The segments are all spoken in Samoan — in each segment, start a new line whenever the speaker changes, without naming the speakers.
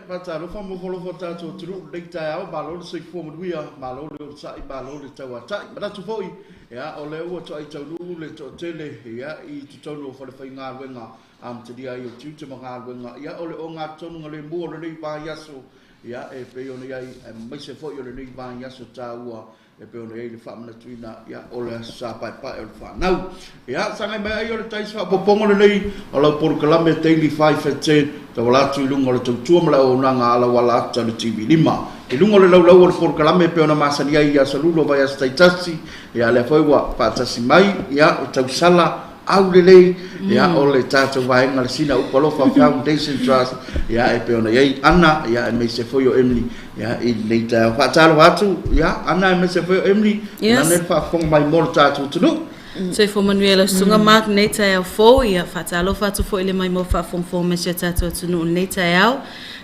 faatalofa ma ofo alofa o tatou atunuu i lenei taeao, malo le soifua manuia, malo le onosai, malo le tauatai. Manatu foi, ia, o lea ua toai taunuu le toatele, ia, i totonu o falefaigaluega amatalia ai o tiute ma galuega, ia, o le ogatotonu galemu o lenei vaiaso, ia, e pei ona i ai, aemaise foi o lenei vaiaso taua E pei ona i ai le faamanatuina, ia, o le Aso Sa Paepae o le Fanau. Ia, sagai mai ai o le tai se faaopoopoga lenei o lau polokalame Daily 5 at 10, tauala atu i luga o le tautua ma le auaunaga a lau alaata o le TV5. I luga o le laulau o le polokalame e pei ona masani ai i aso Lula o vaiaso taitasi, ia, lea foi ua faatasi mai, ia, o tausala aulelei, ia, o le tatou vaega le Sina Upu Alofa Foundation Trust, ia, e pei ona i ai Ana, ia, aemaise foi o Emily, ia, i lenei taeao. Faatalofa atu, ia, Ana aemaise foi o Emily, yes. Nane le faafofoga mai mo le tatou atunuu.
Soifua manuia lau susuga Mark lenei taeao fou. Ia, faatalofa atu foi i le maimoa faafogafoga mai si o tatou atunuu i lenei taeao.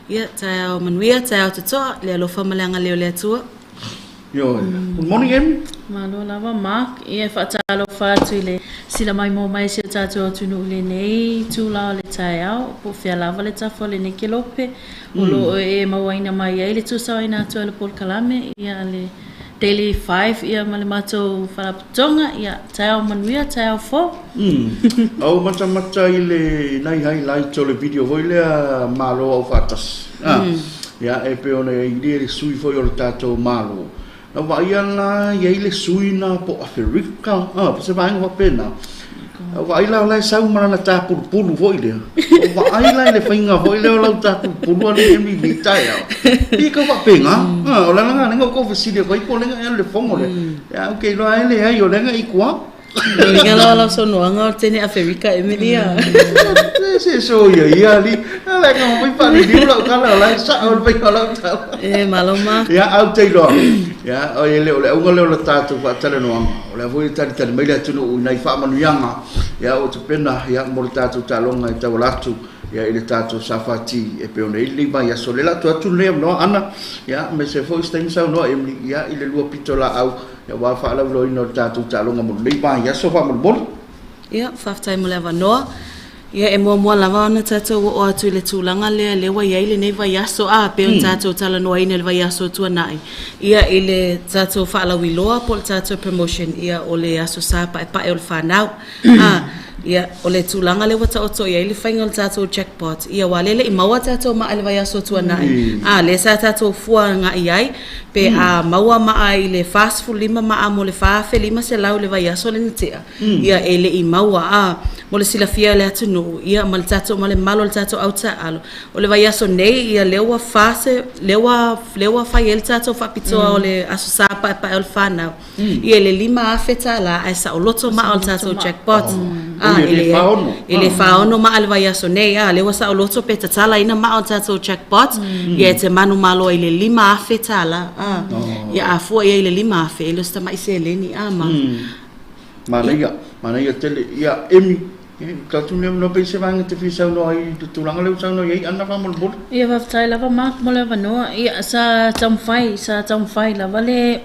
Ia, taeao manuia, taeao totoa, le alofa ma le agalelei o le Atua.
Ioe. Good morning, Amy.
Malo lava, Mark. Ia, e faatalofa atu i le sila maimoa mai si o tatou atunuu i lenei itula o le taeao, po o fea lava le tafa o lenei kelope o lo o e mauaina mai ai le tuusaoina atu o le polokalame, ia, le Daily 5, ia, ma le matou faalapotopotoga. Ia, taeao manuia, taeao fou.
Au matamata i le nai highlight o le video foi lea Malo au faatasi. Ah. Ia e pei ona i ai le sui foi o le tatou Malo. Na vaaia la i ai le sui na po Aferika, ah, po se vaega faapena. Na vaai la o la e sau ma lana tapulupulu foi lea. O vaai la i le faiga foi lea o lau tapulupulu a le emi nei taeao. I kau faapena. Ah, o le ala lena o kou fesili atu ai po o lenga ea le fogo lea. Ia, ou te iloa e leai o lenga i tua.
Uiga la o lau saunoaga o le teine Aferika Emily a.
Se so ia ia li. Le nga mai pa ni lau tala o la sa o le faiga o lau tala.
E malo ma.
Ia au te iloa. Ia o le o le auga lea o le tatou faatalanoaga. O lea foi e talitali mai le atunuu i nai faamanuiaga. Ia ua tapena ia mo le tatou taaloga e tauala atu ia i le tatou SFT e pei ona i ai lenei vaiaso. O lea o le a tuu atu lenei avanoa Ana, ia aemaise foi se taimi saunoa Emily ia i le lua pitolaau aua le faalauiloaina o le tatou taaloga mo lenei vaiaso faamolemole.
Ia, faafetai mo le avanoa. Ia, e muamua lava ona tatou oo atu i le tulaga lea lea ua i ai lenei vaiaso, a pei ona tatou talanoaina i le vaiaso ua tuanai, ia, i le tatou faalauiloa po o le tatou promotion, ia, o le Aso Sa Paepae o le Fanau. A, ia, o le tulaga lea ua taoto i ai le faiga o le tatou jackpot, ia, aua o lea e le i maua tatou maa i le vaiaso ua tuanai, a, lea sa tatou fua agai i ai, pe a maua maa i le 45 maa mo le 4,500 i le vaiaso lea na tea, ia, e le i maua. A, mo le silafia e le atunuu, ia, ma le tatou, ma le mamalu o le tatou au taaalo, o le vaiaso nei, ia, lea ua fa se, lea ua, lea ua fai ai le tatou faapitoa o le Aso Sa Paepae o le Fanau, Ia i le $5,000 ae saoloto maa o le tatou jackpot.
Ah, e le
e le 46 maa le vaiaso nei. Ah, lea ua saoloto pe tatalaina maa o le tatou jackpot. Ia e te manumalo ai i le $5,000. Ah, ia a fua i ai i le 5,000, e le o se tamai seleni. Ah, ma.
Manaia, manaia tele. Ia, Emi, Tuu atu lenei avanoa pe i ai se vaega e te fia saunoa ai i le tulaga lea ua saunoa i ai Ana faamolemole.
Ia faafetai lava Mark mo le avanoa. Ia sa taumafai, sa taumafai lava le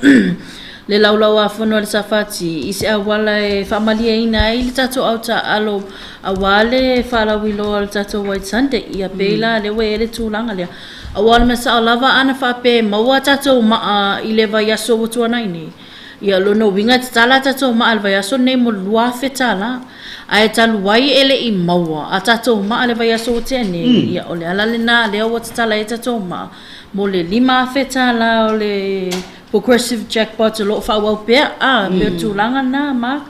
le laulauafono a le SFT i se auala e faamalieina ai le tatou au taaalo aua le faalauiloa o le tatou White Sunday. Ia pei la lea ua i ai le tulaga lea. Aua o le mea sao lava ana faapea e maua a tatou maa i le vaiaso ua tuanai nei, Ia, o lona uiga e tatala a tatou maa i le vaiaso lenei mo le $2,000. Ae talu ai e le i maua a tatou maa i le vaiaso ua tea nei, ia, o le ala lena lea ua tatala ai a tatou maa mo le $5,000 o le progressive jackpot o lo o faaauau pea. A, pei o le tulaga lena, Mark.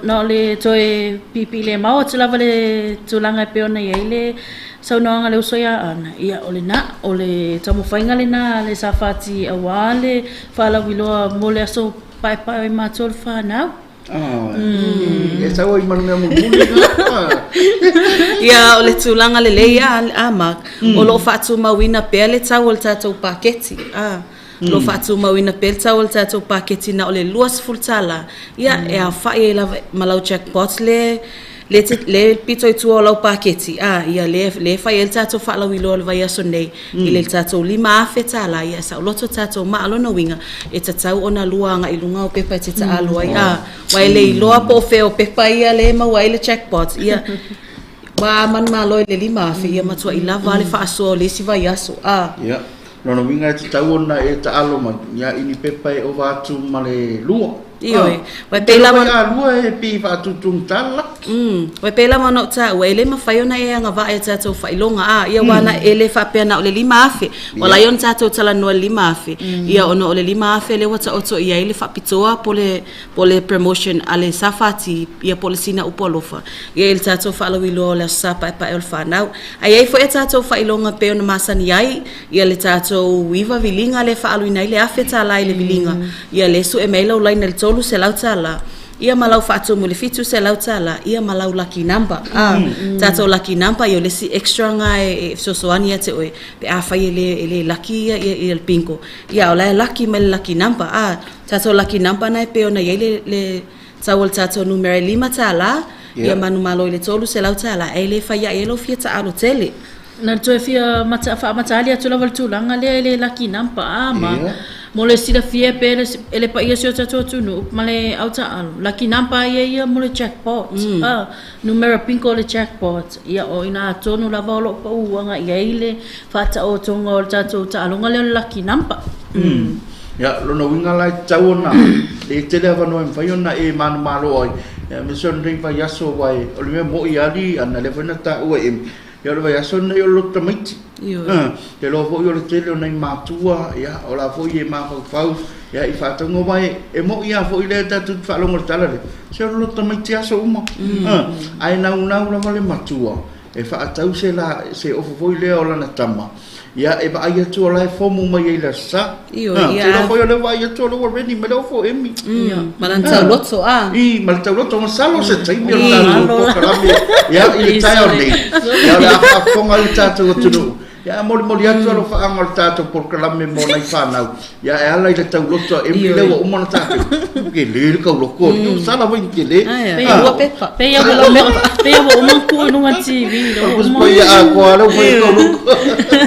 Na o le toe piipii le mau atu lava i le tulaga e pei ona i ai le saunoaga a le uso ia Aana, ia, o lena, o le taumafaiga lena a le SFT aua le faalauiloa mo le aso paepae o i matou le fanau.
E sau ai ma le mea mulimuli lena.
Ia, o le tulaga lelei a, a Mark, o lo o faatumauina pea le tau o le tatou paketi. A, o lo o faatumauina pea le tau o le tatou paketi na o le $20, ia, e aofai ai lava ma lau jackpot le le te, le pito i tua o lau paketi, a, ia, lea, lea e fai ai le tatou faalauiloa o le vaiaso nei, i le tatou $5,000, ia, e saoloto tatou maa. O lona uiga, e tatau ona lua agai i luga o pepa e te taalo ai, a, aua e le iloa po o fea o pepa ia lea e maua ai le jackpot, ia. Ma a manumalo i le 5,000, ia matua'i lava a le faasoa o le isi vaiaso, a.
Ia, lona uiga e tatau ona e taalo mai, ia, i ni pepa e ova atu ma le lua.
Ioe. Ua
Te
pei
iloa
lava
foi a lua e pei e faatutugata le laki.
Ua pei lava ona ou taua, e le mafai ona e agavaa i a tatou faailoga, a, ia aua na e le faapea na o le 5,000. Ua
Ia.
ala ai ona tatou talanoa i le 5,000, ia ona o le 5,000 lea ua taoto i ai le faapitoa po o le po o le promotion a le SFT ia po o le Sina Upu Alofa ia i le tatou faalauiloa o le Aso Sa Paepae o le Fanau. Ae i ai foi a tatou faailoga e pei ona masani ai ia le tatou iva viliga lea e faaaluina ai le $1,000 i le viliga, ia lea e sue mai ai lau laina i le $300 ia ma lau faatumu i le $700 ia ma lau lucky number. A, tatou lucky number ia o le isi extra lena e fesoasoani ia te oe pe afai e le e le laki ia le bingo, ia a o la e laki mai le lucky number. A, Tatou lucky number na e pei ona i ai le le tau o le tatou numera e $5 ia manumalo i le $300 ae le fai ae ai lou fia taalo tele.
Na toe fia mata, faamatali atu lava le tulaga lea i le lucky number a ma mo le silafia e pe e le paia o si o tatou atunuu ma le au taaalo, lucky number ia ia mo le jackpot a, numera bingo o le jackpot ia o ina atonu lava o lo o pau agai i ai le faataotoga o le tatou taaloga lea o le lucky number.
Ia, lona uiga la e tatau ona e tele avanoa e mafai ona e manumalo ai, aemaise o lenei vaiaso aua o le mea moni alii ana lea foi na taua e Amy, ia o le vaiaso lenei o le loto tamaiti. Te iloa foi o le tele o nai matua, ia, o la foi e mafaufau ia i faatauga aua e moni lava foi lea tatou te faalogo i le tala lea, se o le loto tamaiti aso uma. Ae naunau lava le matua e faatau se la se ofo foi lea o lana tama, ia e vaai atu o la e fomu mai ai i le Aso Sa.
Ioe,
Ou
ia
te iloa foi o lea ua vaai atu o lea ua ready mai le ofo Emi.
Ma lana tauloto, a.
I, ma le tauloto, masalo se taimi o le
I.
tatou polokalame, ia, i le taeao nei, ia o le a faafofoga ai le tatou atunuu. Ia, e molimoli atu alofaaga o le tatou polokalame mo nai fanau, ia e ala i le tauloto a Emi lea
Ioe.
ua uma ona tatou. Tele le tauloto, mm. Sala foi ni tele.
Aia,
Pei
lua
ua
pepa.
pei ua uma pei ua uma ona tuu i luga o le TV lea ua uma.
Paia atoa lea ua fai tauloto.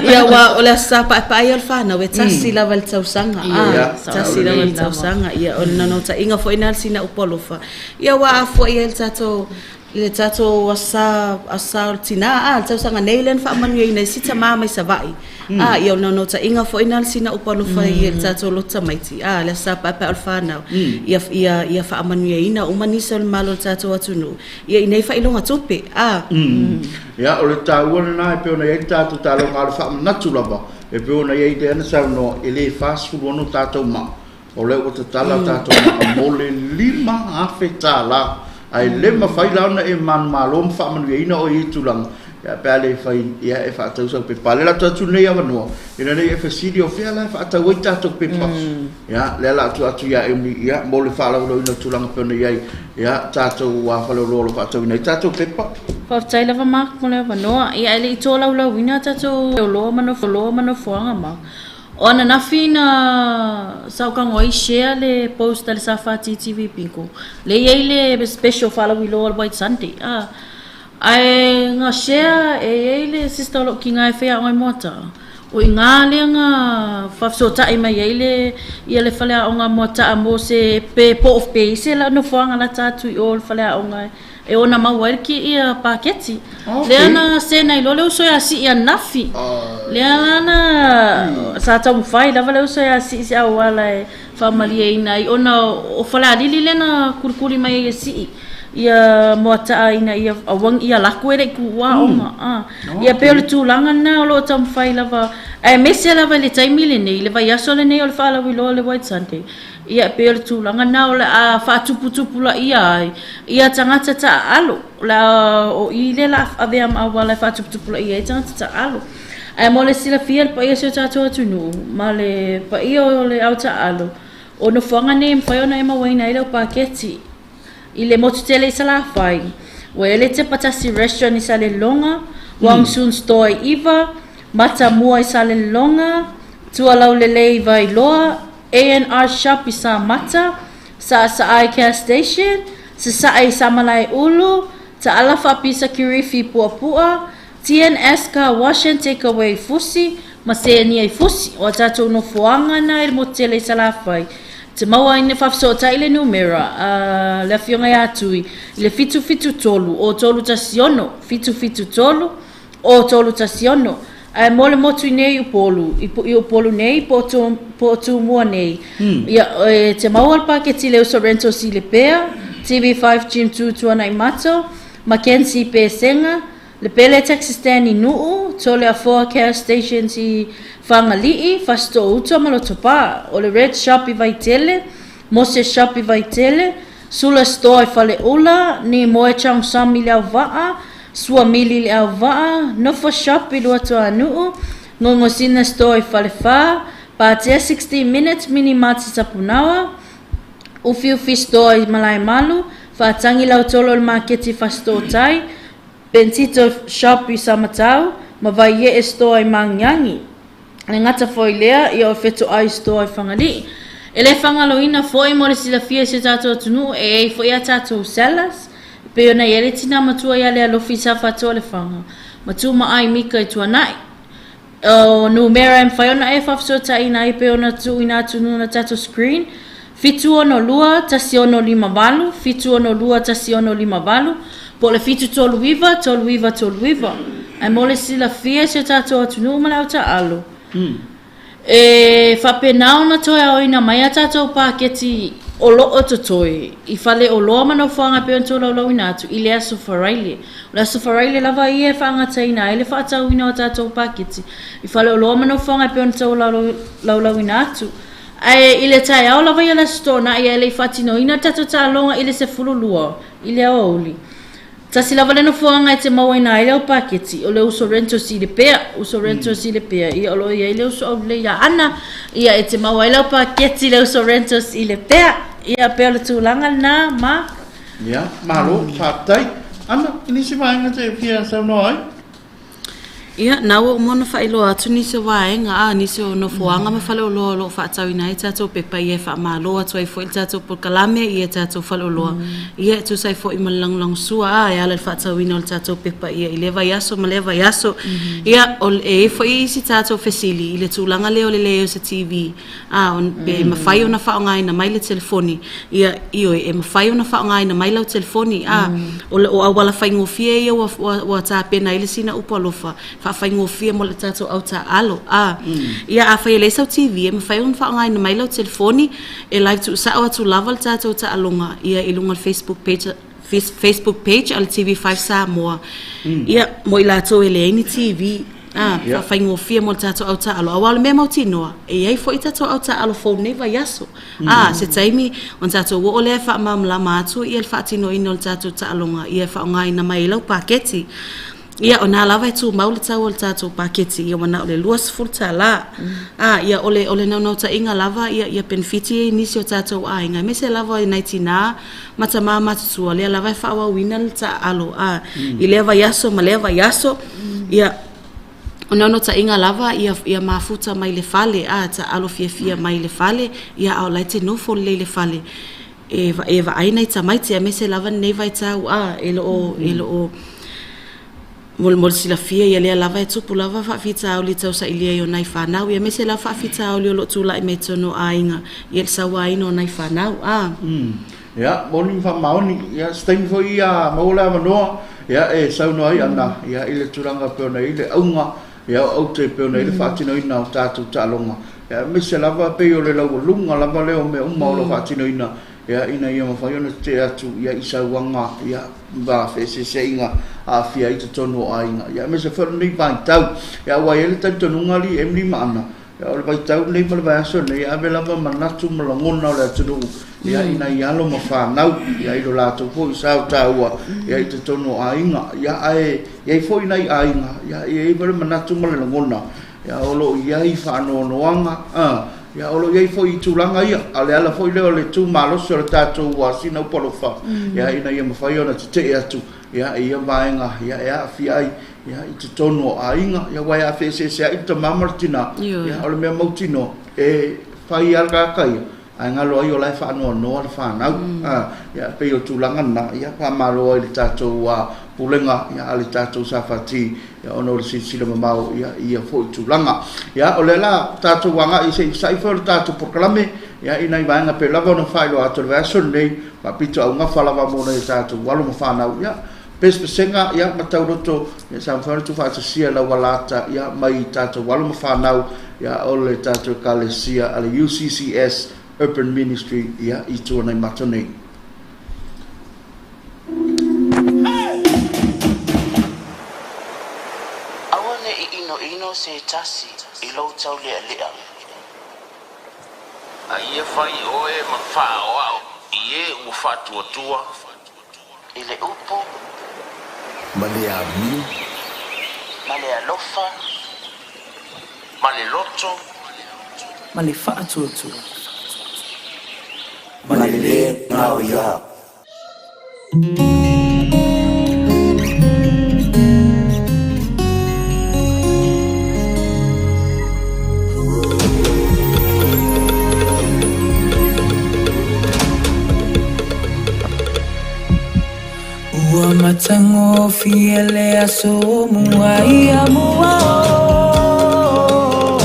Ia aua o le Aso Sa Paepae ia o le fanau e tasi lava i le tausaga.
Ioe,
A, tasi lava i le
lava.
tausaga. Ia o le naunautaiga foi lena o le Sina Upu Alofa. Ia aua a fua i ai le tatou i le tatou Aso Sa Aso Sa o le Tina, a, le tausaga nei lea na faamanuiaina ai si tama mai Savaii. A, ia o le naunautaiga foi lena o le Sina Upu Alofa i le tatou loto tamaiti, a, le Aso Sa Paepae o le Fanau, ia ia ia faamanuiaina uma nisi o le malo o le tatou atunuu ia i nei faailoga tupe, a.
Ia, o le taua lena e pei ona i ai le tatou taaloga, a o le faamanatu lava e pei ona i ai lea na saunoa, e le 46 tatou maa, o lea ua tatala tatou maa mo le $5,000. Ae le mafai la ona e manumalo ma faamanuiaina oe i ia tulaga, ia, pe a le fai, ia, e faatau sau pepa. O lea o le a tuu atu lenei avanoa, ina ne i e fesili o fea la e faatau ai tatou pepa. Ia, lea o le a tuu atu ia Amy, ia, mo le faalaulauina o tulaga e pei ona i ai, ia, tatou faleoloa o lo o faatauina ai tatou pepa.
Faafetai lava Mark mo le avanoa. Ia ae le i tolaulauina tatou oloa ma nofo oloa ma nofoaga Mark. O ananafi na saokago ai share le post a le SFT TV Bingo. Le i ai le special faalauiloa o le White Sunday. Ah. Ae nga share e i ai le sister o lou kiga e faiaoga i Moataa. O iga lea na faafesootai mai ai le ia le faleaoga Moataa mo se pe po o pe i se nofoaga lata atu i o le faleaoga e ona maua ai le ki ia paketi. Lea na send ai loa le uso ia Sii ananafi. Lea la na sa taumafai lava le uso ia Sii se auala e faamalieina ai ona o Falealili lea na kulikuli mai ai e Sii ia Moataa ina ia aua ia laku e le i tuua aoga. A ia pei o le tulaga lena o lo o taumafai lava aemaise lava i le taimi lenei i le vaiaso lenei o le faalauiloa o le White Sunday. Ia e pei o le tulaga lena o le a faatuputupulaia ai ia tagata taaalo. O le a o i lea o le a avea ma auala e faatuputupulaia ai tagata taaalo. Ae mo le silafia e le paia o si o tatou atunuu ma le paia o le au taaalo, o nofoaga nei e mafai ona e mauaina ai lau paketi i le motu tele i Salafai, ua i ai le Tepatasi Restaurant i Salelologa, Wong Soon Store i Iva, Matamua i Salelologa, Tualaulelei i Vailoa, A&R Shop i Samata, Saasaai Gas Station, Sasae i Samalaeulu, Taala Faapisa Kirifi i Puapua, TNS Car Wash and Takeaway i Fusi, ma Seania i Fusi. O a tatou nofoaga na i le motu tele i Salafai, Te maua ai le faafesootai le numera a le Afioga ia Tui i le 773 o 316 773 o 316. Ae mo le motu i nei Upolu, i Upolu nei po o Tumua nei, ia, e te maua le paketi le Uso Rentals i Lepea, TV5 Jim Tu Tuanaimato, Mackenzie Pesega, Lepele Taxi Stand i Nuu, Toleafoa Cash Stations i Fagalii, Fasitoouta ma Lotopa, o le Red Shop i Vaitele, Mose Shop i Vaitele, Sula Store i Faleula, Nimoe Cheong Sam i Leauvaa, Suamili i Leauvaa, Nofo Shop i Luatuanuu, Gogosina Store i Falefa, Patea 60 Minutes Mini Mart i Sapunaoa, Ufiufi Store i Malaemalu, Faatagi Lautolo i le Maketi i Fasitootai, Pentito Shop i Samatau, ma Vaiee Store i Magiagi. E le gata foi i lea, ia o Fetoai Store i Fagalii. E le faagaloina foi mo le silafia i si o tatou atunuu e i ai foi a tatou sellers, e pei ona i ai le tina matua ia Lealofi i Safata o Lefaga, ma Tumaai Mika i Tuanai. O numera e mafai ona e faafesootaiina ai e pei ona tuuina atu i luga o tatou screen, 762 1658, 762 1658, po o le 739 3939. Ae mo le silafia e si o tatou atunuu ma le autaaalo, e faapena ona toe aoina mai a tatou paketi o lo o totoe i faleoloa ma nofoaga e pei ona tolaulauina atu i le Aso Faraile. O le Aso Faraile lava ia e faagataina ai le faatauina o a tatou paketi i faleoloa ma nofoaga e pei ona tolaulauina atu. Ae i le taeao lava ia o le Aso Toonai ae le i faatinoina le tatou taaloga i le 12 i le aoauli. Tasi lava le nofoaga e te mauaina ai le au paketi, o le uso Rentals i Lepea, uso Rentals i Lepea, ia o lo o i ai le uso aulelei ia Ana, ia e te maua ai le au paketi i le uso Rentals i Lepea. Ia pei o le tulaga lena ma.
Ia, malo, faafetai. Ana, i nisi vaega te fia saunoa ai?
Ia, na ua uma ona faailoa atu nisi o vaega, a, nisi o nofoaga ma faleoloa o lo o faatauina ai tatou pepa ia e faamalo atu ai foi le tatou polokalame ia tatou faleoloa ia e tusa ai foi ma le lagolagosua a e ala i le faatauina o le tatou pepa ia i lea vaiaso ma lea vaiaso. Ia, o, e i ai foi isi tatou fesili i le tulaga lea o le leai o se TV, a, pe mafai ona faaaogaina mai le telefoni, ia, ioe, e mafai ona faaaogaina mai lau telefoni, a, o le, o auala faigofie ia ua, ua, ua tapena ai le sina upu alofa, faafaigofie mo le tatou au taaalo, a. Ia, afai e leai sau TV, e mafai ona faaaogaina mai lau telefoni, e live tuusao atu lava le tatou taaloga, ia, i luga o le Facebook page, Facebook page a le TV5 Samoa. Ia, mo i latou e leai ni TV, a, faafaigofie mo le tatou au taaalo. Aua o le mea mautinoa, e i ai foi tatou au taaalo fou i lenei vaiaso. A, se taimi, ona tatou oo lea e faamalamalama atu ia le faatinoina o le tatou taaloga, ia e faaaogaina mai ai lau paketi. Ia, o na lava e tumau le tau o le tatou paketi, ia ua na o le $20. A, ia, o le, o le naunautaiga lava ia, ia penefiti ai nisi o tatou aiga, aemaise lava i nai tinā ma tamā matutua, lea lava e faaauauina le taaalo, a, i lea vaiaso ma lea vaiaso. Ia, o naunautaiga lava ia, ia mafuta mai le fale, a, taaalo fiafia mai le fale, ia, a o la e te nofo lelei i le fale. E, e vaai nai tamaiti aemaise lava lenei vaitau a e le o, e le o mo le, mo le silafia ia lea lava e tupu lava faafitauli tau sailia i o nai fanau ia aemaise lava faafitauli o lo o tulai mai totonu o aiga ia le sauaina o nai fanau a.
Ia, moni ma faamaoni, ia, se taimi foi ia maua le avanoa, ia, e saunoa ai Ana, ia, i le tulaga e pei ona i ai le auga, ia, o aute e pei ona i ai le faatinoina o tatou taaloga, ia, aemaise lava pei o le laualuga lava lea o mea uma o lo o faatinoina, ia, ina ia mafai ona tetee atu, ia, i sauaga, ia, ma feeseeseaiga aafia ai totonu o aiga, ia, aemaise foi o lenei vaitau. Ia, aua e i ai le talitonuga alii Emily ma Ana, Ia, o le vaitau lenei ma le vaiaso lenei, e ave lava manatu ma lagona o le atunuu ia, i nai alo ma fanau, ia, i lo latou foi sao taua ia, i totonu o aiga. Ia, ae i ai foi nai aiga, ia, e i ai foi le manatu ma le lagona, ia, o lo o i ai faanoanoaga, ia, o lo o i ai foi tulaga ia, a o le ala foi lea o le tu malosi o le tatou sina upu alofa, ia, ina ia mafai ona tetee atu ia, i ia vaega ia, e aafia ai ia, i totonu o aiga, ia, aua e aafia eseese ai le tama ma le tina, ia, o le mea mautinoa, e fai lava le tagata ia, ae galo ai o la e faanoanoa le fanau. Ia, e pei o tulaga na, ia, faamalo ai i le tatou Pulega ia, a le tatou SFT, ia, ona o le silasila mamao ia, i ia foi tulaga. Ia, o lea la tatou agai se i sa'i foi o le tatou polokalame, ia, i nai vaega pei lava ona faailoa atu o le vaiaso lenei, faapitoaugafa lava mo nai o tatou alo ma fanau, ia, pesepesega, ia, ma tauloto, ia, sa mafai ona tuufaatasia i laualaata, ia, mai tatou alo ma fanau, ia, o le tatou Ekalesia a le UCCS Urban Ministry, ia, i tua nai matou nei.
Aua ne i inoino se tasi i lou taulealea.
A ia fai oe ma faaoao i e ua faatuatua.
I le upu.
Ma le amio.
Ma le alofa.
Ma le loto.
Ma le faatuatua.
Ma le lē gaoiā.
Ua matagofie le aso mua ia mua o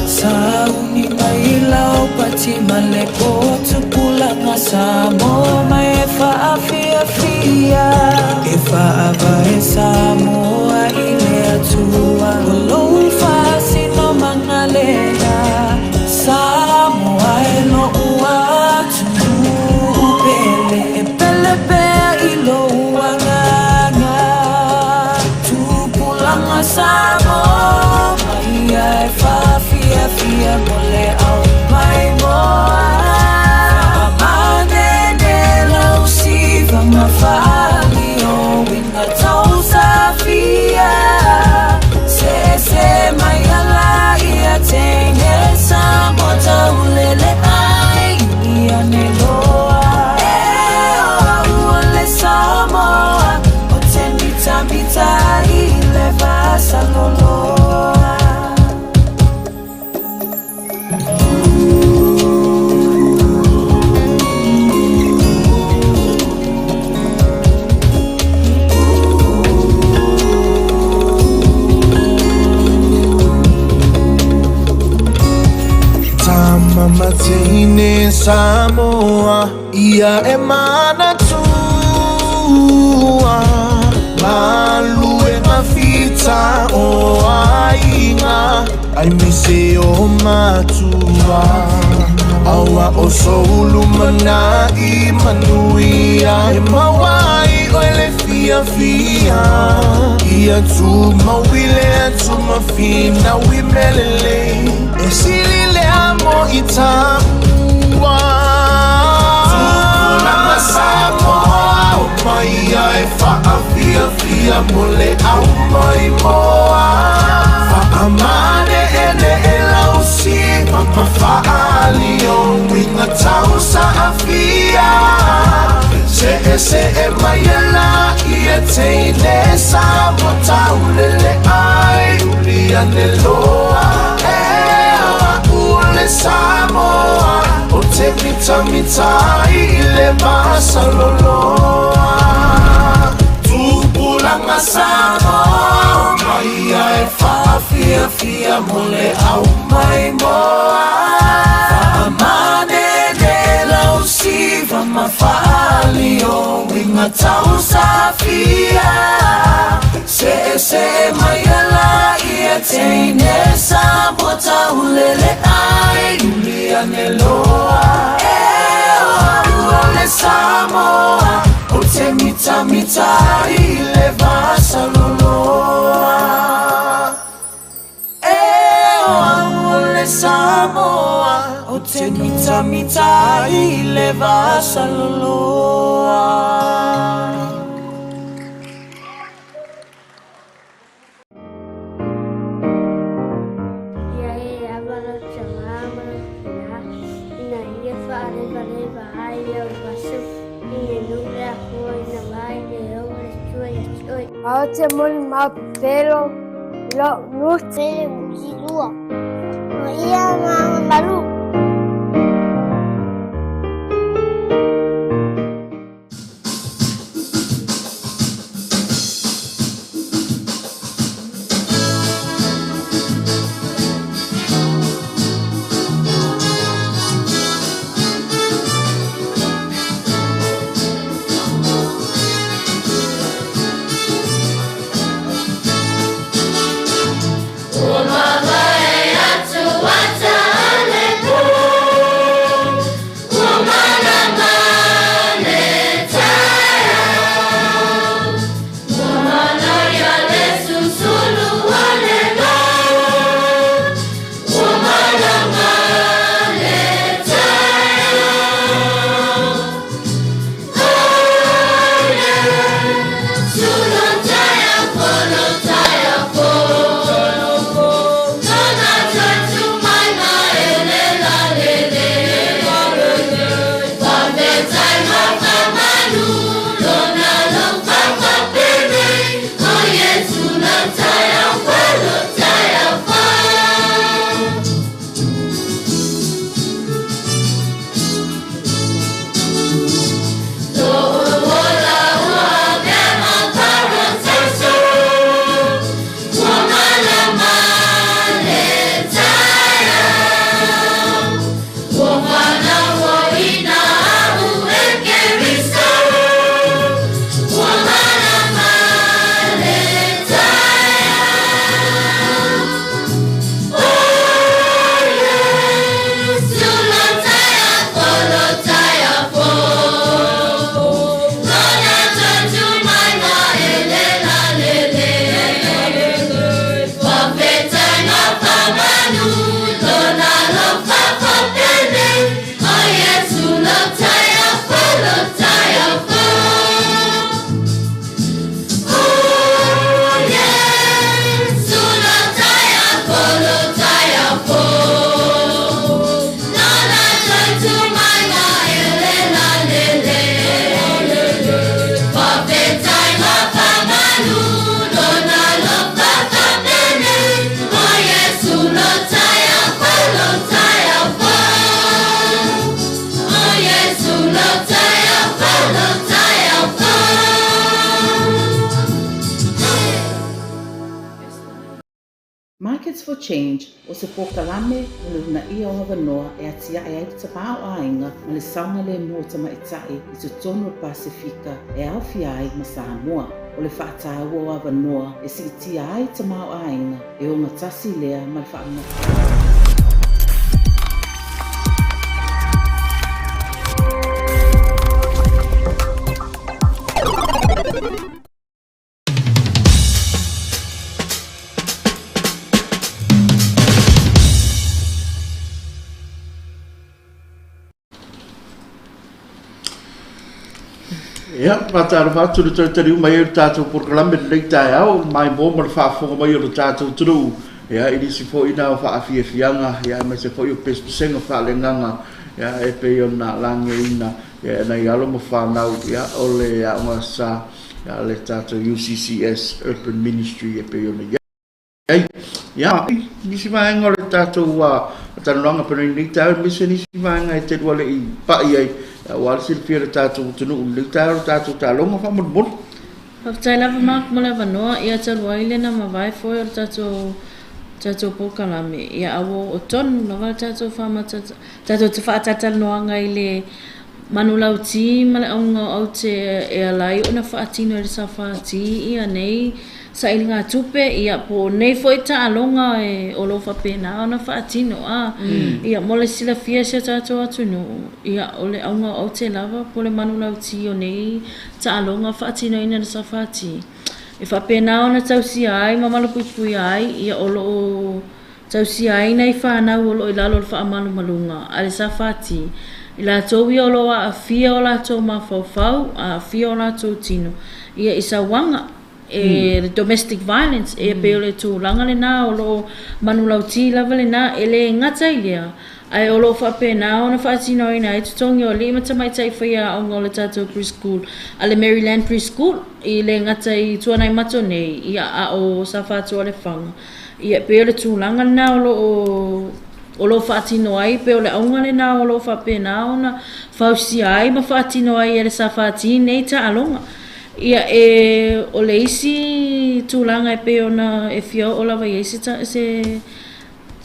Sauni mai lau pati ma le potu pulaga Samoa mai e faafiafia E faavae Samoa i le Atua O lou faasinomaga lena Samoa e lo'u atunuu pele E pele pea i lou agaga Tupulaga Samoa mai ia e faafiafia mo le au maimoa Faamanene lau siva ma faali o uiga tausafia Seese mai ala ia teine Samoa taulele ai ia ne loa E o au o le Samoa O te mitamita i le vasaloloa.
Tama ma teine Samoa ia e manatua Galuega fita o aiga aemaise o matua Aua o sou lumanai manuia E maua ai oe le fiafia Ia tumau i le atu ma finau i mea lelei E sili lea mo i taua Tupulaga Samoa omai ia e faafiafia mo le au maimoa Faamane'ene'e lau siva ma faaali o uiga tausaafia Se'ese'e mai e laia teine Samoa taulele ai uli ane loa E o a'u o le Samoa O te mitamita ai i le masaloloa Tupulaga Samoa omai ia e faafiafia mo le au maimoa Faamanene lau siva ma faali o uiga tausafia Se'ese'e mai ala ia teine Samoa taulele ai uli ane loa E o au o le Samoa O te mitamita ai i le vasaloloa E o au o le Samoa O te mitamita ai i le vasaloloa.
Ia e ava lau tama ma lau tina, ina ia faalevaleva ai au aso i le nuu le Akua ina mai le ou le Atua ia te oe.
Ou te molimau pepelo i lou gutu.
Pele mutilua, o ia agaga malu.
Advocates for Change o se polokalame mo le uunaia o avanoa e atiae ai le tamaoaiga ma le saogalemu o tamaitai i totonu o le Pasefika e aofia ai ma Samoa. O le faataua o avanoa e siitia ai tamaoaiga e ogatasi lea ma le faamamafa.
Ia, faatalofa atu le tautaliu mai ai o le tatou polokalame lenei taeao, maimoa ma le faafofoga mai o le tatou atunuu, ia, i nisi foi na o faafiafiaga, ia, aemaise foi o pesepesega faaleagaga, ia, e pei ona lagiaina, ia, e nai alo ma fanau, ia, o le Aoga Sa, ia, le tatou UCCS Urban Ministry e pei ona i ai. Ia, nisi vaega o le tatou talanoaga pei ona i lenei taeao, aemaise nisi vaega e te lua le i pai ai, aua le silafia e le tatou atunuu i lenei taeao, le tatou taaloga faamolemole.
Faafetai lava Mark mo le avanoa, ia talu ai le na mavae foi o le tatou tatou polokalame, ia a ua oo tonu lava le tatou faamata tatou te faatalatalanoaga i le manulauti ma le auga o aute e ala ai ona faatino e le SFT ia nei sailigatupe, ia po o nei foi taaloga e o lo o faapena ona faatino a. Ia mo le silafia e si o tatou atunuu, ia o le auga o aute lava po o le manulauti o nei taaloga faatinoina e le SFT e faapena ona tausia ai ma malupuipuia ai ia o lo o tausia ai nai fanau o lo o i lalo o le faamalumaluga a le SFT, i latou ia o lo o aafia o latou mafaufau, aafia o latou tino ia i sauaga, e le domestic violence, e pei o le tulaga lena o lo o manulauti lava lena, e le gata i lea, ae o lo o faapena ona faatinoina ai totogi o alii ma tamaitai faiaoga o le tatou preschool a le Maryland Preschool, i le gata i Tuanaimato nei, ia a o Safata Lefaga. Ia, e pei o le tulaga lena o lo o o lo o faatino ai, pei o le auga lena o lo o faapena ona fausia ai ma faatino ai e le SFT nei taaloga. Ia, e, o le isi tulaga e pei ona e fia oo lava i ai se, se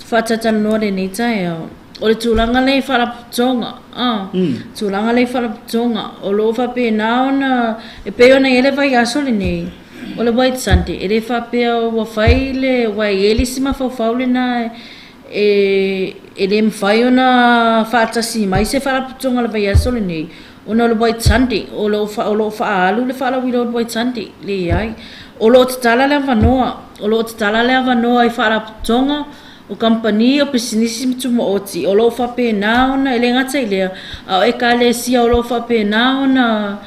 faatatalanoa lenei taeao, o le tulaga lea i faalapotopotoga, a, tulaga lea i faalapotopotoga, o lo o faapena ona, e pei ona i ai le vaiaso lenei, O le White Sunday, e le faapea ua fai le, aua e i ai le isi mafaufau lena e, e le mafai ona faatasi mai se faalapotopotoga i le vaiaso lenei, ona o le White Sunday, o lo o, o lo o faaalu le faalauiloa o le White Sunday. Leai. O lo o tatala le avanoa, o lo o tatala le avanoa i faalapotopotoga, o kamupani, o pisinisi ma tumaoti, o lo o faapena ona, e le gata i lea, a o ekalesia o lo o faapena ona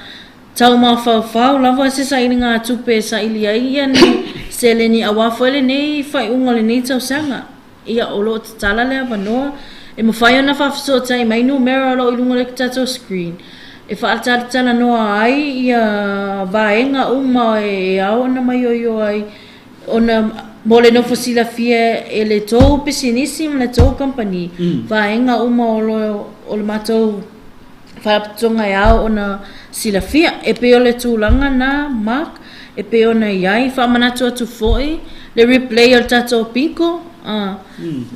Tau mafaufau lava se sailigatupe e saili ai ia ni seleni aua foi lenei faaiuga o lenei tausaga. Ia, o lo o tatala le avanoa e mafai ona faafesootai mai numera o lo o i luga o le tatou screen e faatalatalanoa ai ia vaega uma e ao ona maioio ai ona mo le nofo silafia e le tou pisinisi ma le tou kamupani vaega uma o lo o le matou Faalapotopotoga e ao ona silafia. E pei o le tulaga na, Mark, e pei ona i ai. Faamanatu atu foi le replay o le tatou bingo, a,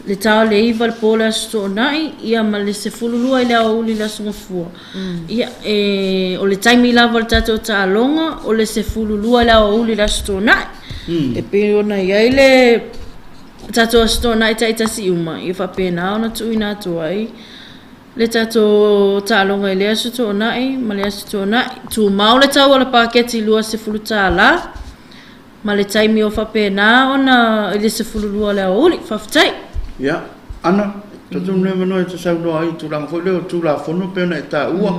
le ta o le 9 i le po o le Aso Toonai, ia ma le 12 i le aoauli i le Aso Gafua. Ia, e, o le taimi lava o le tatou taaloga, o le 12 i le aoauli i le Aso Toonai. E pei ona i ai le tatou Aso Toonai taitasi uma, ia faapena ona tuuina atu ai Le tatou taaloga i le Aso Toonai ma le Aso Toonai. Tumau le tau o le paketi $20 ma le taimi o faapena ona i le 12 o le aoauli. Faafetai.
Ia, Ana, talitonu le avanoa e te saunoa ai i tulaga foi lea o Tulafono pei ona e taua,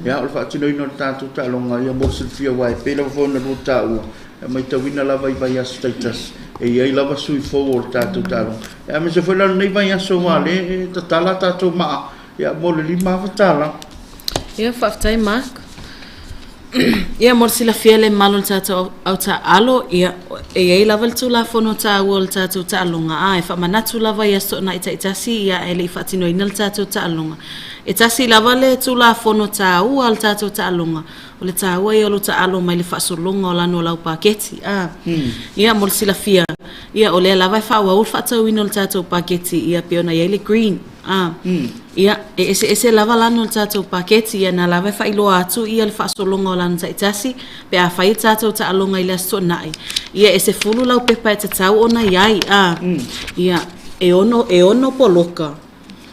ia, o le faatinoina o le tatou taaloga, ia, mo le silafia aua e pei lava foi ona lua taua, e matauina lava i vaiaso taitasi, e i ai lava sui fou o le tatou taaloga. Ia, aemaise foi la lenei vaiaso aua o lea e tatala a tatou maa, ia, mo le $50.
Ia, faafetai Mark. Ia, mo le silafia e le mamalu o le tatou au taaalo, ia, e i ai lava le Tulafono taua o le tatou taaloga, a e faamanatu lava i aso Toonai taitasi, ia, ae le i faatinoina le tatou taaloga. E tasi lava le Tulafono taua a le tatou taaloga, o le taua ia o lou taaalo mai le faasologa o lano o lau paketi, a. Ia, mo le silafia, ia, o lea lava e faaauau le faatauina o le tatou paketi, ia, pei ona i ai le green, a. Ia, e eseese lava lana o le tatou paketi, ia na lava e faailoa atu ia le faasologa o lana taitasi pe a fai le tatou taaloga i le Aso Toonai, ia e 10 laupepa e tatau ona i ai, a. Ia, e ono, e ono poloka.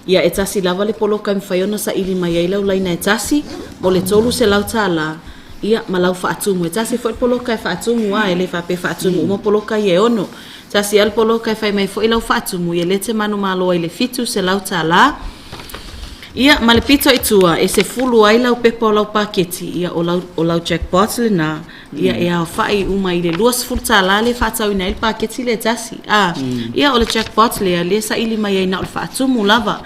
Ia, e tasi lava le poloka e mafai ona saili mai ai lau laina e tasi mo le $300, ia, ma lau faatumu. E tasi foi le poloka e faatumu, a, e le faapea e faatumu uma poloka ia e ono. Tasi lava le poloka e fai mai foi lau faatumu, ia lea e te manumalo ai i le $700. Ia, ma le pito i tua, e 10 ai lau pepa o lau paketi, ia o lau, o lau jackpot lena, ia e aofai uma i le $20 lea e faatauina ai le paketi lea e tasi. A, ia o le jackpot lea, lea e saili mai ai na o le faatumu lava.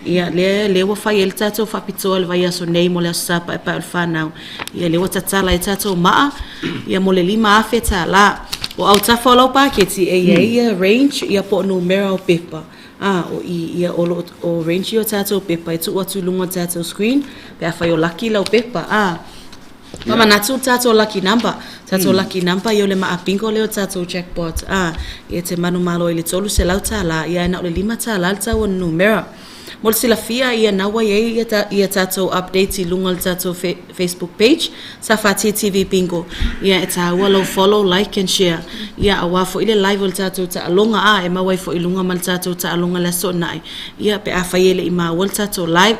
Ia, lea, lea ua fai ai le tatou faapitoa i le vaiaso nei mo le Aso Sa Paepae o le Fanau. Ia, lea ua tatala ai tatou maa, ia mo le $5,000. O autafa o lau paketi, e i ai ia range ia po o numera o pepa. A, o i, ia o lo o range ia o tatou pepa e tuu atu i luga o le tatou screen pe afai o laki lau pepa. A, Faamanatu le tatou lucky number. Tatou lucky number ia o le maa bingo lea o le tatou jackpot. A, ia te manumalo i le $300, ia ae na o le $5 le tau o le numera. Mo le silafia, ia na ua i ai ia, ia tatou updates i luga o le tatou Facebook page, Safati TV Bingo. Ia e tāua lou follow, like and share. Ia aua foi le live o le tatou taaloga, a, e maua ai foi i luga ma le tatou taaloga i le Aso Toonai. Ia pe afai e le i maua le tatou live.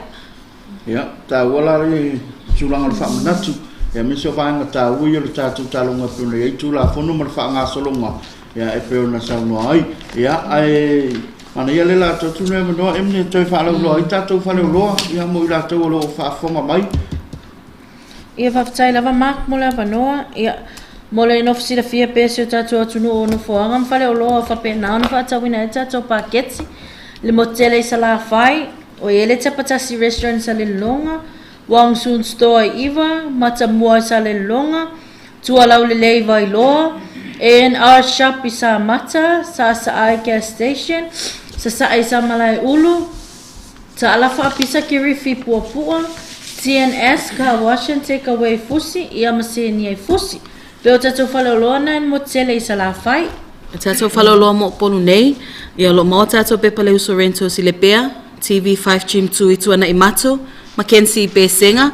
Ia, taua la le tulaga o le faamanatu, aemaise o vaega taua ia o le tatou taaloga e pei ona i ai Tulafono ma le faagasologa, ia, e pei ona saunoa ai. Ia, ae manaia le la tuu atu le avanoa Emily e toe faalauiloa ai tatou faleoloa, ia, mo i latou o lo o faafofoga mai.
Ia, faafetai lava Mark mo le avanoa. Ia, mo le nofo silafia pea si o tatou atunuu o nofoaga ma faleoloa o faapena ona faatauina ai tatou paketi, le motu tele i Salafai, O i ai le Chapatasi Restaurant i Salelologa, Wong Soon Store i Iva, Matamua i Salelologa, Tualaulelei i Vailoa, A&R Shop i Samata, Saasaai Gas Station, Sasae i Samalaeulu, Taalafa Apisa Kerifi i Puapua, TNS Car Wash and Take Away i Fusi, ia ma Senia i Fusi. Pei o tatou faleoloa na e motu tele i Salafai.
O tatou faleoloa mo Upolu nei, ia o lo o maua tatou pepa le uso rentals i Lepea, TV 5 Gym 2 i Tuanaimato, Mackenzie i Pesega,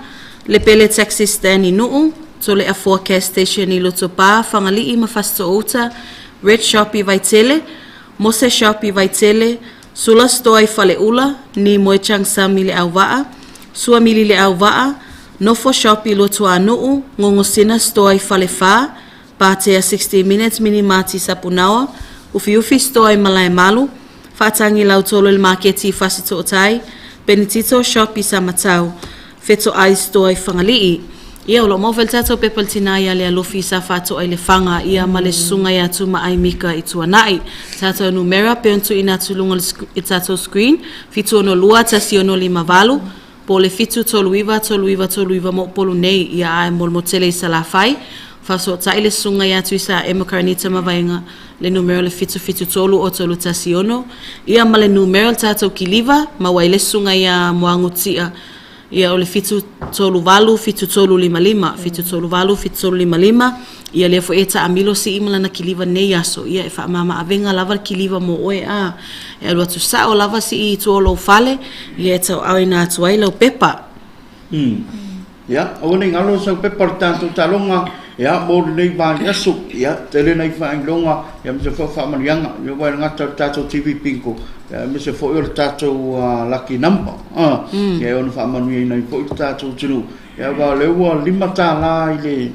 Lepele Taxi Stand i Nuu, Toleafoa Gas Station i Lotopa, Fagalii ma Fasitoouta, Red Shop i Vaitele, Mose Shop i Vaitele, Sula Store i Faleula, Nimoe Changsam i Leauvaa, Suamili Leauvaa, Nofo Shop i Luatuanuu, Gogosina Store i Falefa, Patea 60 Minutes Mini Mart i Sapunaoa, Ufiufi Store i Malaemalu, Faatagi Lautolo i le Maketi i Fasitootai, Penitito Shop i Samatau, Fetoai Store i Fagalii. Ia, o lo o maua foi le tatou pepa i le tina ia Lealofi sa faatoa i Lefaga, ia ma le susuga ia Tumaai Mika i Tuanai. Tatou numera pei ona tuuina atu i luga o le tatou screen, 762 1658, Po o le 7 3 9 3 9 3 9 mo Upolu nei, ia ae mo le motele i Salafai, faasootai le susuga ia Tuisa Emma Karanita Mavaega, le numera o le 773 o 316, ia ma le numera o le tatou kiliva, maua ai le susuga ia Moagu Tia, ia o le 7 3 8 7 3 5 5, 7 3 8 7 3 5 5, ia lea foi e taamilo sii ma lana kiliva nei aso, ia e faamama avega lava le kiliva mo oe a e alu atu sao lava sii i tua o lou fale, ia e tauaaoina atu ai lau pepa.
Ia, aua ne i galo sau pepa o le tatou taaloga, ia, mo lenei vaiaso, ia, tele nai faailoga, ia, aemaise foi o faamanuiaga, ia, aua e le gata o le tatou TV Bingo, ia, aemaise foi o le tatou Lucky Number, ia, e ono faamanuiaina ai foi le tatou atunuu, ia, aua o lea ua $5 i le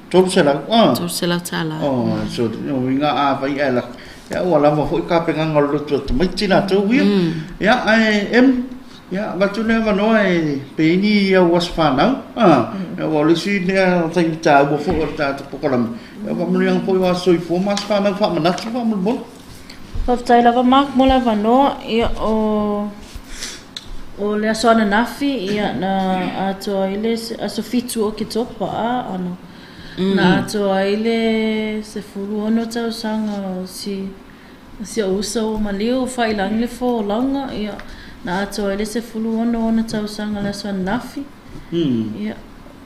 $300,
ah. $300.
Oh, so, o uiga a fai ae laki, ia ua lava foi tapenaga o le lotu a tamaiti latou ia. Ia, ae Em, ia, avatu le avanoa e pe i ai ni au aso fanau, ah, aua o le isi lea taimi taua foi o le tatou polokalame, ia faamanuiaga foi o aso soifua ma aso fanau faamanatu faamolemole.
Faafetai lava Mark mo le avanoa, ia o o le aso ananafi ia na atoa ai le aso 7 o Oketopa, a, ano. Na atoa ai le 16 tausaga o si si ou uso ua maliu faailagi le folauga, ia, na atoa ai le 16 ona tausaga i le aso ananafi. Ia,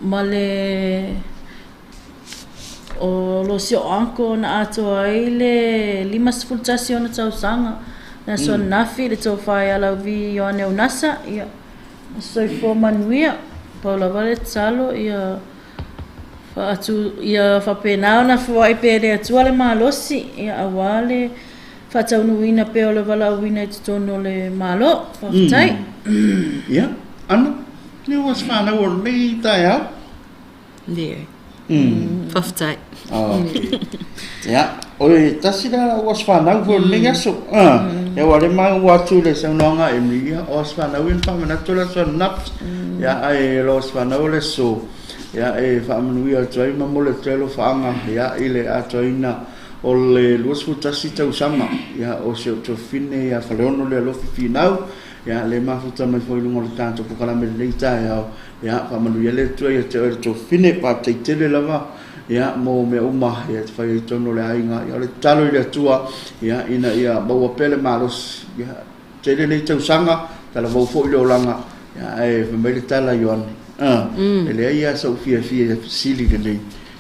ma le o lo si o uncle na atoa ai le 51 ona tausaga le aso ananafi, le tofa ia Lauvi Ioane Unasa, ia, soifua manuia. Pau lava le tatalo ia faatu ia faapena ona foai pea e le Atua le malosi, ia aua le faataunuuina pea o le valaauina i totonu o le Malo. Faafetai.
Ia, Ana, ia ua se whanau o lenei taeao?
Leai. Faafetai.
Okay. Ia, o le tasi la o aso fanau foi o lenei aso. Ah, ia ua le maua atu le saunoaga a Emily, ia o aso fanau ia na faamanatu o le aso ananafi. Ia ae o aso fanau o le aso, ia e faamanuia atu ai ma momoli atu ai alofaaga ia i le atoaina o le 21 tausaga ia o si ou tuafafine ia Faleono Lealofi Finau, ia le mafuta mai foi i luga o le tatou polokalame i lenei taeao. Ia, faamanuia le Atua ia te oe le tuafafine, faafetai tele lava ia mo mea uma ia te fai ai i totonu o le aiga. Ia, o le tatalo i le Atua ia ina ia maua pea le malosi. Ia, tele nei tausaga, talavou foi le olaga, ia, ae fai mai le tala Ioane, e leai lava sou fiafia sili lenei,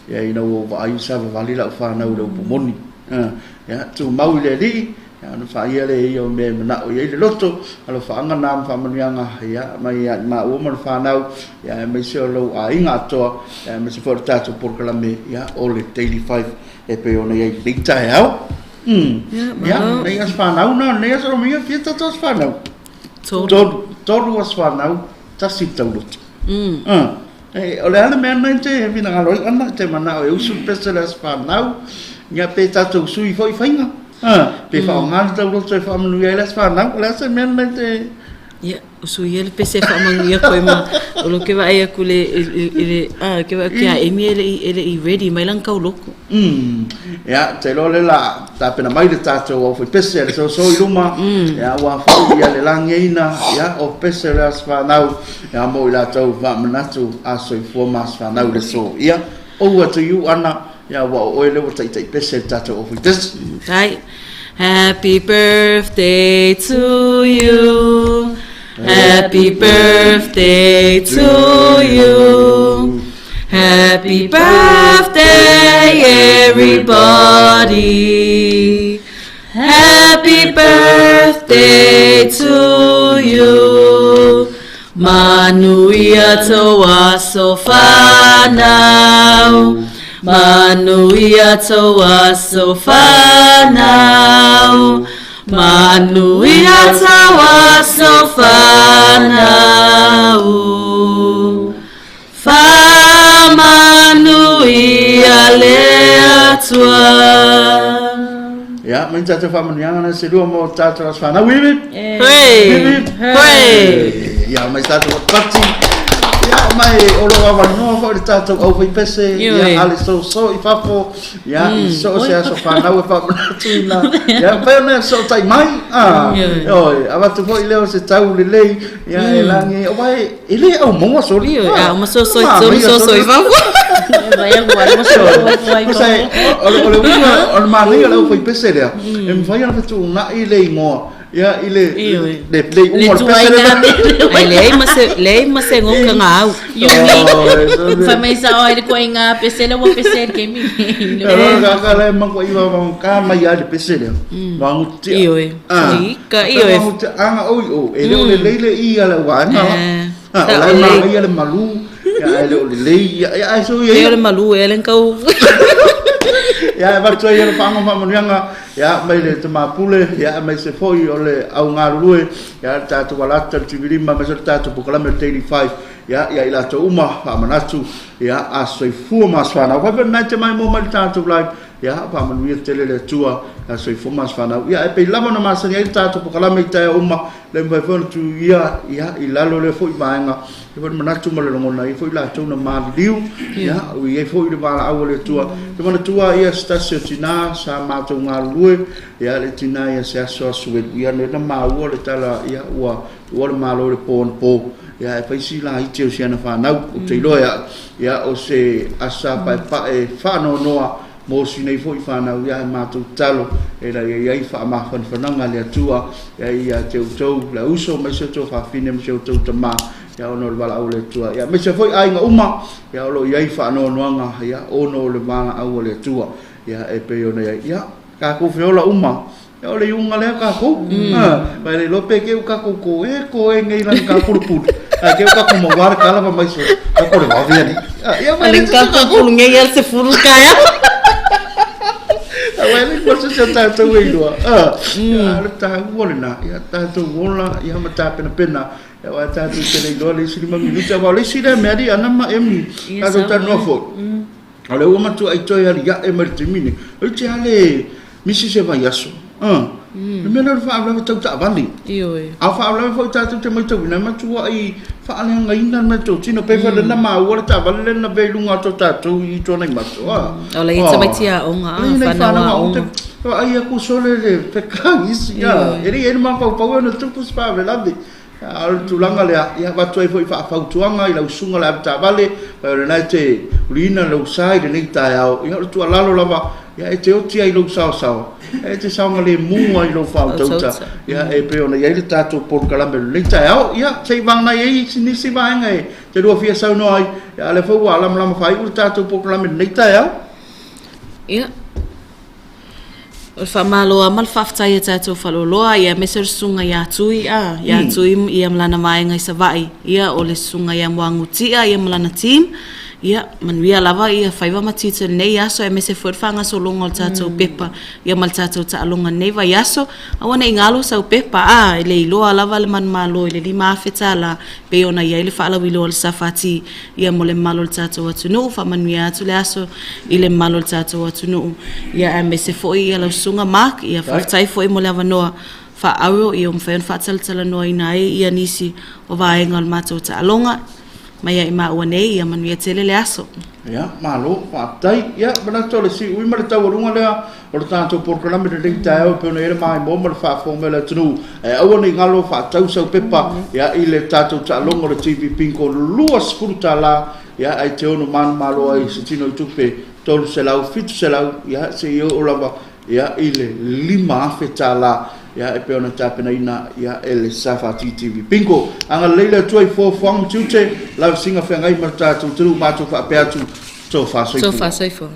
ia ina ua ou vaai savavali lau fanau i le upu moni. Ia, tumau i le Alii, Ia, ona faaia lea ia o mea e manao i ai le loto, alofaaga na ma faamanuiaga, ia, mai ia i maua ma le fanau, ia, aemaise o lou aiga atoa, ia, aemaise foi o le tatou polokalame, ia, o le Daily Five e pei ona i ai i lenei taeao.
Ia,
Ia,
malo.
nei aso fanau na, nei aso lomia, fia tatou aso fanau?
Tolu.
Tolu, tolu aso fanau, tasi le tauloto. E, o le a le mea lena e te finagalo ai Ana, e te manao e usu le pese i le aso fanau, ia pe tatou sui foi faiga. Pe faaaoga le tauloto e faamanuia ai le aso fanau, o le a se mea lena e te.
Ia, usu ia le pese e faamanuia koe ma o lo ke vaai atu le i le a ke vaai atu ia Amy e le i ready mai lana tauloko.
Ia, te iloa lea o le a tapena mai le tatou aufaipese a le soso i luma, ia aua foi ia le lagiaina ia o pese o le aso fanau, ia mo i latou faamanatu a soifua ma aso fanau i le aso. Ia, over to you Ana. Ia, ua o oe lea ua taitai pese i le tatou aufaipese.
Right. Happy birthday to you. Happy birthday to you. Happy birthday, everybody. Happy birthday to you. Manuia tou aso fanau. Manuia tou aso fanau. Manuia tou aso fanau. Faamanuia le Atua.
Ia, mai ni tatou faamanuiaga na se lua mo tatou aso fanau. Hip hip!
Hooray!
Hip hip!
Hooray!
Ia, mai tatou patipati. Ia, mai o lo o avanoa foi le tatou aufaipese, ia, a le soso i fafo, ia, i so o se aso fanau e faamanatuina. Ia, mafai ona e fesootai mai, a, ioe, avatu foi lea o se tau lelei, ia, e lagi, aua e, E le au maua soli.
Ioe, a uma soso i tolu soso i fafo.
O le uiga, o le manaia o le aufaipese lea, e mafai ona fetuunai le igoa ia i le le iuga o le pese lea.
Ai leai ma se leai ma se goka nga au.
Yumi, fai mai sao ai le koinga pese le ua pese le kemi.
E ka le ma ko iwa ma ka mai ai le pese lea. Wangutia.
Ioe. Ika, ioe.
Wangutia anga oi o, e le o lelei le i a le vaega la. Ah, o la e manaia le malu, ia ae le o lelei, ia, ia ae so ia.
E o le malu e le kau.
Ia e avatu ai le faaaga faamanuiaga, ia mai le tama pule, ia aemaise foi o le au galulue, ia le tatou alata le TV5, aemaise o le tatou polokalame o le Daily 5, ia ia i latou uma faamanatu, ia a soifua ma aso fanau. Faapea lena e te maimoa mai le tatou live. Ia, faamanuia tele le Atua ia soifua ma ana fanau. Ia, ae pei lava ona masani ai le tatou polokalame i taeao uma, le mafai foi ona tuuia ia i lalo lea foi vaega, i foi le manatu ma le lagona, i foi latou na maliliu, ia, ua i ai foi le valaau a le Atua. Te manatua ia se tasi o tina sa matou galulue, ia le tina ia se aso Asuelu, ia lea na maua le tala, ia ua tuua le Malo i le po anapo, ia e fai si laiti o si ana fanau, ou te iloa ia, ia o se asa paepae faanoanoa mo si nei foi fanau, ia e matou tatalo e la ia i ai faamafanafanaga a le Atua ia ia te outou le uso mai se outou fafine ma se outou tama, ia ona o le valaau a le Atua, ia aemaise foi aiga uma, ia o lo o i ai faanoanoaga, ia ona o le valaau a le Atua, ia e pei ona i ai, ia tatou feola uma. Ia o le iuga lea tatou. Ma e le iloa pe keu tatou koe koe nei lana ka pulupulu. Ae keu tatou maua le tala ma mai so. Ka kore vave ani. Ia ma
le tatou pulu nei al se fulu kaya.
Aua e le mo se se tatou e iloa. Ia le taua lena. Ia tatou ola ia ma tapenapena. Ia aua tatou te le iloa le isi 5 minute. Aua o le isi lea mea ali ana ma Emi. Tatou talanoa foi. O lea ua matua ai toe aliae mai le taimi nei. Oi te ale misi se vaiaso. Le mea lea o le faalavelave tau taavale.
Ioe.
A o faalavelave foi tatou te maitauina, e matuai faaleagaina le meatotino. Pei foi lea na maua le taavale lea na avea i luga atu o tatou i Tuanaimato.
O la e tamaiti aoga,
whanau aoga. Vaai aku sole le fekagisi. E le i ai le mafaufau e ono tupu se faalavelave. A o le tulaga lea, ia avatu ai foi faafautuaga i lau susuga le avetaavale, fai o lena e te uliina lou sa i lenei taeao, ia o le tuualalo lava, ia e te oti ai i lou saosaoa, e te saogalemu ai i lou faautauta, ia e pei ona i ai le tatou polokalame i lenei taeao. Ia, se i vagana i ai nisi vaega e te lua fia saunoa ai, ia a o lea foi ua lamalama faaiu le tatou polokalame i lenei taeao.
Ia. O le faamalo lava ma le faafetai ia tatou faleoloa, ia aemaise o le susuga ia Tui, a, ia Tui ia ma lana vaega i Savaii, ia o le susuga ia Muagutia ia ma lana team, ia manuia lava ia faiva ma tiute i lenei aso aemaise foi o le faagasologa o le tatou pepa ia ma le tatou taaloga i lenei vaiaso. Aua ne i galo sau pepa, a, e le iloa lava le manumalo i le $5,000 pei ona i ai le faalauiloa o le SFT Ia mo le mamalu o le tatou atunuu, faamanuia atu le aso i le mamalu o le tatou atunuu. Ia aemaise foi ia lau susuga Mark, ia faafetai foi mo le avanoa faaauau ia ua mafai ona faatalatalanoaina ai ia nisi o vaega o le matou taaloga mai ia i maua nei, ia manuia tele le aso.
Ia, malo, faafetai. Ia, manatu o le siui ma le taualuga lea o le tatou polokalame lenei taeao e pei ona i ai le maimoa ma le faafofoga mai a le atunuu. Ae aua ne i galo faatau sau pepa ia i le tatou taaloga o le TV Bingo $20 ia ae te ono manumalo ai se tino i tupe $300, $700 ia seia oo lava ia i le $5,000 ia e pei ona tapenaina ia e le SFT TV Bingo. Agalelei le Atua i fuafuaga ma tiute, lavasiga feagai ma le tatou atunuu matou faapea atu, tofa soifua.
Tofa soifua.